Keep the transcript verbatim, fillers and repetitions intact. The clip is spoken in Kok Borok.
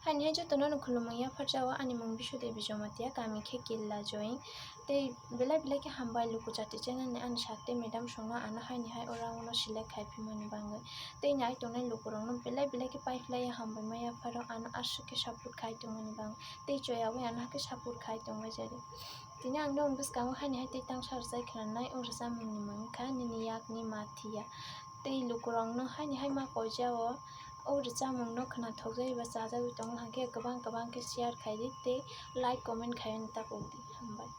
Ani hai jotono no khulumung yapharjao, ani mung Bishu Devi Jamatia, kami khe Killa Join. Tei belai belai khe hambai luku chati channel ni ani sakte madam songno ano haini hai ora uno select khai phimani bangwi. Tei nai tongnai lukurokno belai belai khe paiphlaiya hambai ma yapharo ano aswk khe support khai tongmani bangwi. Tei choyawi ano hakhe support khai tongbai jari. Tini ang nokni bwskango haini hai tei tangsa rwchai khwnanai o rwchapmungni mung wngkha Nini Yakni Mathiya. Tei lukurokno haini hai ma koijao o rwchapmungno khwnathokjagwi ba chajagwi tongo, hakhe kwbang kwbang khe share khaidi tei like comment khaina ta pokdi. Hambai.